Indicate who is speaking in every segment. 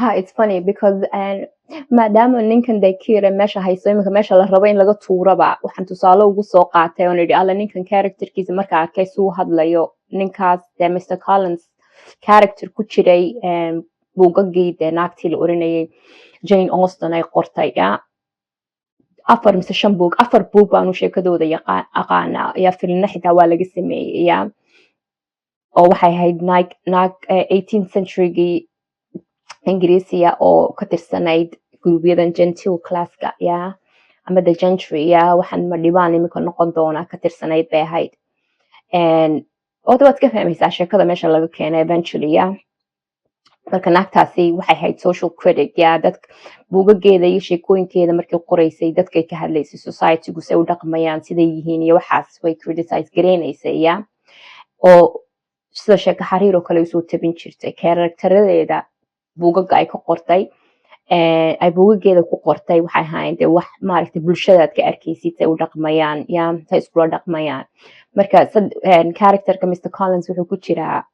Speaker 1: Ha, it's funny because maadaama ninkan Dakira meesha haysto iminka, meesha la rabo in laga tuuraba, waxaan tusaale ugu soo qaatay oon idhi, "Alla, ninkan characterkiisa marka arkay suu hadlayo, ninkaas dee Mr Collins character ku jiray buugagii dee naagtii la oranayay Jane Austen ay qortay." Ya, afar mise shan buug, afar buug baanu sheekadooda aqaanaa. Ya, filina xitaa waa laga sameeyey. Ya, oo waxay ahayd naag 18th centurygii Ingiriisiya oo ka tirsanayd gurubyadan genteel classka, ya, ama the gentry, ya, waxaan ma dhibaan iminka noqon doona ka tirsanayd bay ahayd. Oo waad ka fahmaysaa sheekada meesha laga keenay eventually. Ya, marka naagtaasi waxay ahayd social critic. Ya, dad buugageeda iyo sheekooyinkeeda markay qoraysay, dadkay ka hadlaysay, societygu say u dhaqmayaan, siday yihiin iyo waxaas way criticize gareynaysay. Ya, oo sida sheeko xariir oo kale usoo tabin jirtay. Characteradeeda buugaga ay ka qortay, ay buugageeda ku qortay, waxay ahaayeen dee wax maaragtay bulshadaad ka arkaysid say u dhaqmayaan, ya, say iskula dhaqmayaan. Marka characterka Mr Collins wuxuu ku jiraa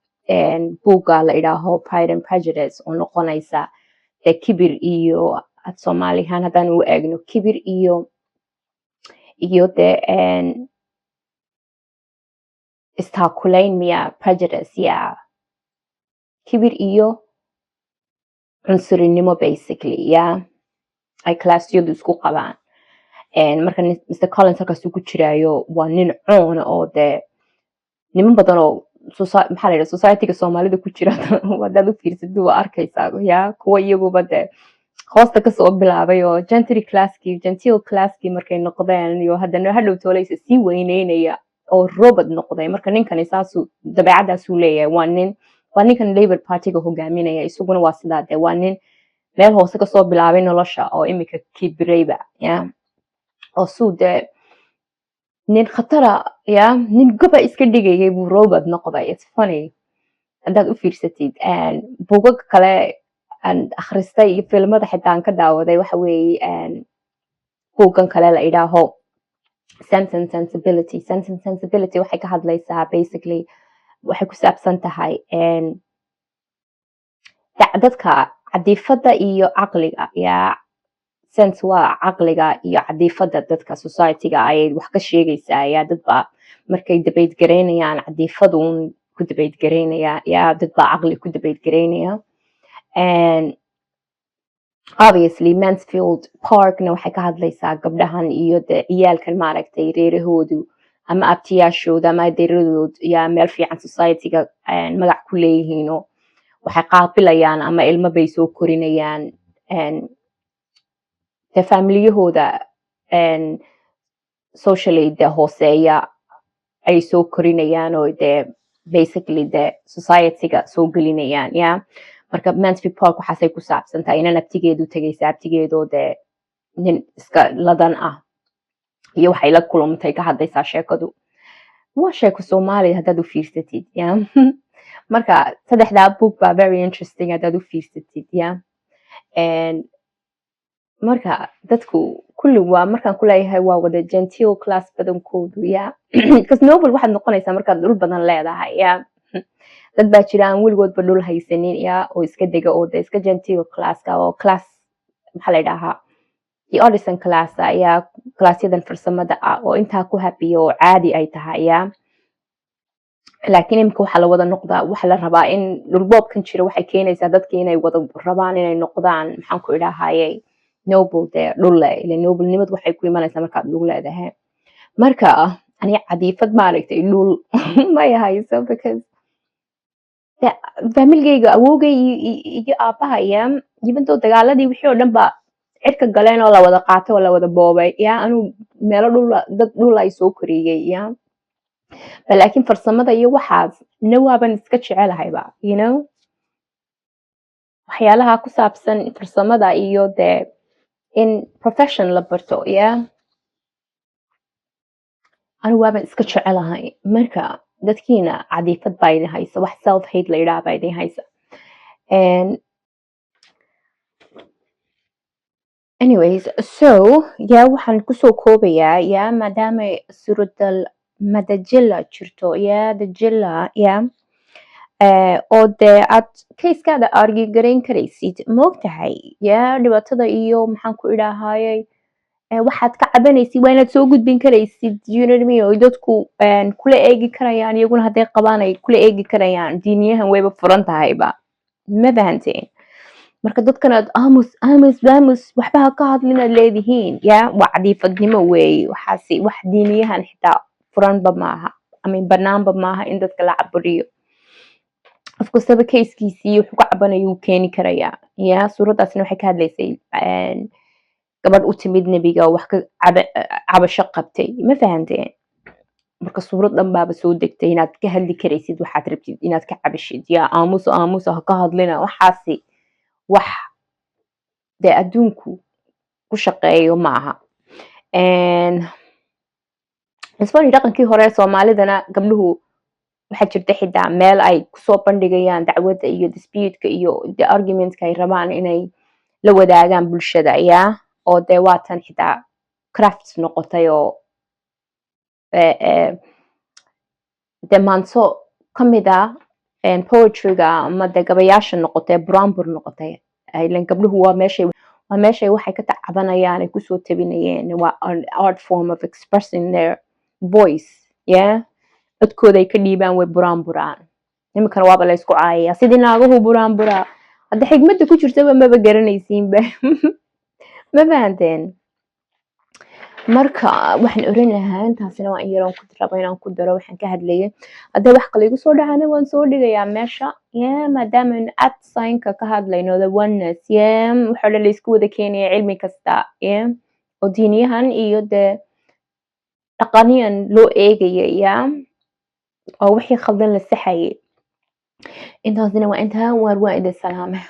Speaker 1: buugga la idhaaho Pride and Prejudice, oo noqonaysa dee kibir iyo, Soomaalihaan haddaan u eegno, kibir iyo dee istaakulayn miya, prejudice, ya, kibir iyo cunsurinimo basically, ya, ay classyadu isku qabaan. Marka Mr Collins halkaasuu ku jiraayo, waa nin coona oo dee niman badan oo maxaa la yidhaha, societyga Soomaalida ku jira haddaad u fiirsatid waa arkaysaa. Ya, kuwa iyaguba dee hoosta kasoo bilaabay oo gentry classkii, genteel classkii markay noqdeen iyo haddana hadhow toolaysa sii weyneynaya oo robot noqday. Marka ninkani saasuu dabeecadaasuu leeyahay. Waa nin, waa ninkan Labour Partyga hogaaminaya, isaguna waa sidaa dee, waa nin meel hoose kasoo bilaabay nolosha oo imika kibrayba, ya, oo suu dee nin khatara, ya, nin goba iska dhigayay buu robot noqday. It's funny haddaad u fiirsatid. Buugaga kale aan akhristay iyo filmada xitaa aan ka daawaday waxa weeye buuggan kale la idhaaho Sense and Sensibility. Sense and Sensibility waxay ka hadlaysaa basically, waxay ku saabsan tahay dadka cadiifada iyo caqliga. Ya, sense waa caqliga iyo cadiifada dadka society-ga ayay wax ka sheegaysaa. Ya, dad baa markay debate garaynayaan cadiifaduun ku debate garaynaya, ya, dad baa caqli ku debate garaynaya. And obviously Mansfield Parkna waxay ka hadlaysaa gabdhahan iyo de ciyaalkan maaragtay reerahoodu ama abtiyaashooda ama adeeradood yaa meel fiican society-ga magac ku leeyihiinoo waxay qaabilayaan ama ilmo bay soo korinayaan de familiyahooda socially de hooseeya ay soo korinayaan oo de basically de society-ga soo gelinayaan. Ya, marka Mansfield Park waxaasay ku saabsan tahay. Inan abtigeedu tegaysa, abtigeedoo dee nin iska ladan ah iyo waxay la kulantay ka hadlaysaa sheekadu. Waa sheeko Soomaaliya haddaad u fiirsatid. Ya, marka saddexdaa book baa very interesting haddaad u fiirsatid. Ya, marka dadku kulli waa markaan kuleeyahay waa wada genteel class badankoodu. Ya, because noble waxaad noqonaysaa markaad dhul badan leedahay. Ya, dad baa jira aan weligoodba dhul haysanin, ya, oo iska dega oo de iska genteel classka oo class, maxaa la idhahaa, the artisan class, ayaa classyadan farsamada ah oo intaa ku habiyo oo caadi ay tahay. Ya, laakiin imika waxaa la wada noqdaa, waxaa la rabaa in dhulboobkan jira waxay keenaysaa dadki inay wada rabaan inay noqdaan, maxaan ku idhahaye, noble, dee dhulle ile noblenimadu waxay ku imanaysaa markaad dhul leedahay. Marka ani cadiifad maaragtay dhul may hayso because familygayga awowgay iyo aabaha, ya, even though dagaaladii wixii oo dhan ba cirka galeen oo la wada qaatay oo la wada boobay, ya, anuu meelo dhul dad dhul ay soo koriyey. Ya, laakiin farsamada iyo waxaas na waaban iska jecelahayba, waxyaalaha ku saabsan farsamada iyo dee in profession la barto, ya, anigu waaban iska jecelahay. Marka dadkiina cadiifad baa idin haysa, wax self hate la yidhaha baa idin haysa. And anyways, so yeah, waxaan kusoo koobayaa, ya, maadaama suuradal madajila jirto, ya, dajila, ya. Oo dee aad casekaada argue garayn karaysid, moogtahay? Ya, dhibaatada iyo, maxaan ku idhaahayey, waxaad ka cabanaysid waa inaad soo gudbin karaysid, you know what I mean? Oo dadku kula eegi karayaan, iyaguna hadday qabaan ay kula eegi karayaan. Diiniyahan wayba furan tahayba, ma fahanteen? Marka dadkan aad "aamus, aamus, aamus, waxba ha ka hadlin" aad leedihiin, ya, waa cadiifadnimo weeye waxaasi. Wax diiniyahan xitaa furanba maaha, I mean, banaanba maaha in dadka la caburiyo. Qof kastaba casekiisii wuxuu ka cabanayo wuu keeni karayaa. Ya, suuraddaasna waxay ka hadlaysay gabadh u timid Nebiga oo wax ka cabasho qabtay, ma fahanteen? Marka suurad dhan baaba soo degtay inaad ka hadli karaysid waxaad rabtid inaad ka cabashid. Yaa, "aamusa, aamusa, ha ka hadlina", waxaasi wax dee adduunku ku shaqeeyo ma aha. It's funny, dhaqankii hore Soomaalidana gabdhuhu waxaa jirta xitaa meel ay kusoo bandhigayaan dacwadda iyo disputeka iyo the argumentka ay rabaan inay la wadaagaan bulshada, ya, oo dee waatan xitaa crafts noqotay oo dee maanso ka mid ah poetryga ama dee gabayaasha noqotay, buraanbur noqotay. Ilan gabdhuhu waa meeshay waxay ka tacabanayaan ay kusoo tabinayeen. Waa an art form of expressing their voice, yeah, codkooda ay ka dhiibaan, way buraanburaan. Iminkana waaba la isku caayaya sidii naaguhu buraanburaa. Hadda xigmadda ku jirtaba maba garanaysiinba, ma fahanteen? Marka waxaan oran lahaa intaasina waa in yaroon ku rabo inaan ku daro waxaan ka hadlayay. Haddii wax kale igu soo dhacana, waan soo dhigayaa meesha. Yeah, maadaama at signka ka hadlayno, the oneness, yeah, waxa dhan la isku wada keenaya, cilmi kasta, yeah, oo diiniyahan iyo dee dhaqaniyan loo eegaya, yeah, oo wixii khaldan la saxayay. Intaasina waa intaa. Waar, waa idin salaamay.